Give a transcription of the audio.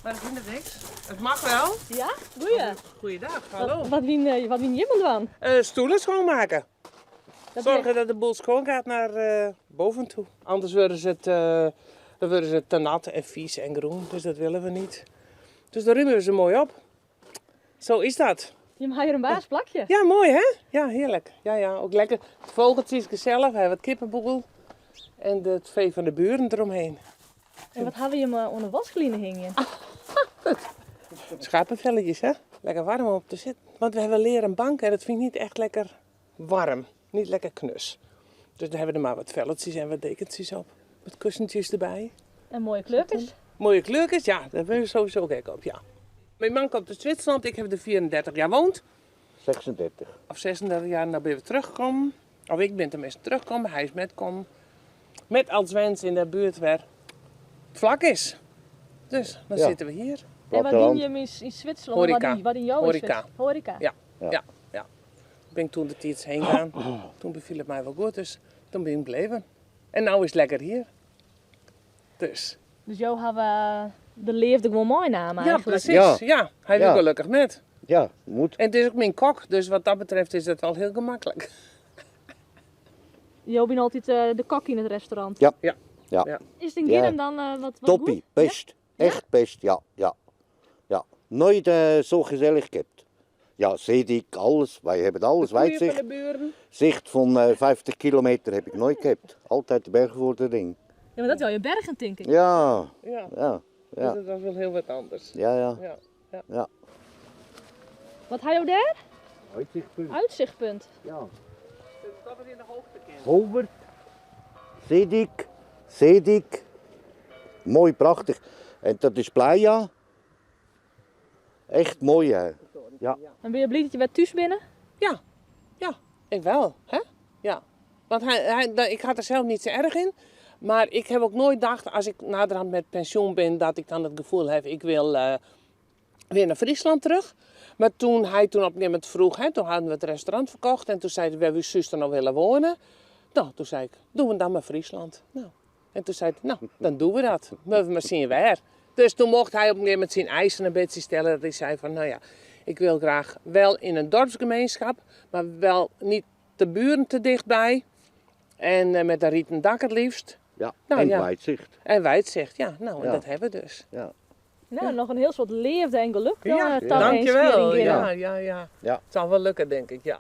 Maar dat hindert niks. Het mag wel. Ja, goeie. Goeiedag, hallo. Wat wien, wat wien jim oan it dwaan? Stoelen schoonmaken. Dat Zorgen dat de boel schoon gaat naar boven toe. Anders worden ze, het, dan worden ze te nat en vies en groen. Dus dat willen we niet. Dus dan ruimen we ze mooi op. Zo is dat. Jim ha hjir in bêst plakje. Ja, mooi hè? Ja, heerlijk. Ja, ja, ook lekker. Het vogeltje is gezellig. We hebben wat kippenboel. En het vee van de buren eromheen. En wat hawwe jim oan de waskline hingjen? Schapenvelletjes, hè? Lekker warm om op te zitten. Want we hebben leren bank en dat vind ik niet echt lekker warm. Niet lekker knus. Dus daar hebben we er maar wat velletjes en wat dekentjes op. Wat kussentjes erbij. En mooie kleurkes. Mooie kleurtjes, ja, daar ben ik sowieso gek op, ja. Mijn man komt uit Zwitserland, ik heb er 34 jaar gewoond. 36. Of 36 jaar, nou ben we teruggekomen. Of ik ben tenminste teruggekomen, hij is metkomen. Met als wens in de buurt waar het vlak is. Dus dan zitten we hier. En wat Platteland. dien jim yn Switserlân? Horeca. Wat dien jo yn Horeca. Switserlân? Horeca. Ja. Ja. Ja, ja. Ben ik toen de tijd heen gegaan. Toen beviel het mij wel goed, dus toen ben ik gebleven. En nou is het lekker hier. Dus. Dus jo hawwe de leafde gewoan meinaam Ja, eigenlijk. precies. Ja. Ja, hij wil gelukkig met. Ja, moet. En het is ook mijn kok, dus wat dat betreft is dat wel heel gemakkelijk. Jo binne altyd de kok yn it restaurant. Ja. Ja. Ja. Ja. Is it yn Ja. Ginnum dan wat Toppie, goed? best. Ja? Echt best, ja. Ja. Ja. Nooit zo gezellig gehad. Ja, Zeedyk, alles. Wij hebben alles. De koeien van Weidzicht. de buren. Zicht van 50 kilometer heb ik nooit gehad. Altijd de bergen voor de ring. Ja, maar dat is wel je bergen, denk ik. Ja, Ja. ja, ja. Dus dat was wel heel wat anders. Ja, ja. Ja. Ja. Ja. Wat ha jo dêr? Uitzichtpunt. Uitzichtpunt. Ja. Dat het in de hoogte kent. Holwerd, Zeedyk, Zeedyk. Mooi, prachtig. En dat is Playa. Echt mooi, hè? Ja. En ben je blij dat je weer thuis binnen? Ja, ja, ik wel. Hè? Ja. Want ik had er zelf niet zo erg in. Maar ik heb ook nooit gedacht, als ik naderhand met pensioen ben, dat ik dan het gevoel heb, ik wil weer naar Friesland terug. Maar toen hij toen op een gegeven moment vroeg, hè, toen hadden we het restaurant verkocht. En toen zei hij, waar we zuster nou willen wonen. Nou, toen zei ik, doen we dan maar Friesland. Nou. En toen zei hij, nou, dan doen we dat. Moeten we maar zien waar. Dus toen mocht hij op een gegeven moment zijn eisen een beetje stellen. Dat hij zei van, nou ja, ik wil graag wel in een dorpsgemeenschap, maar wel niet de buren te dichtbij. En met een rieten dak het liefst. Ja, Nou, en ja. weidzicht. En weidzicht, ja. Nou, en Ja. dat hebben we dus. Ja. Nou, nog een heel soort leefde en geluk dan, Ja, toch eens dankjewel. hier in Ja, Ginnum. ja, ja. Ja. Het zal wel lukken, denk ik, ja.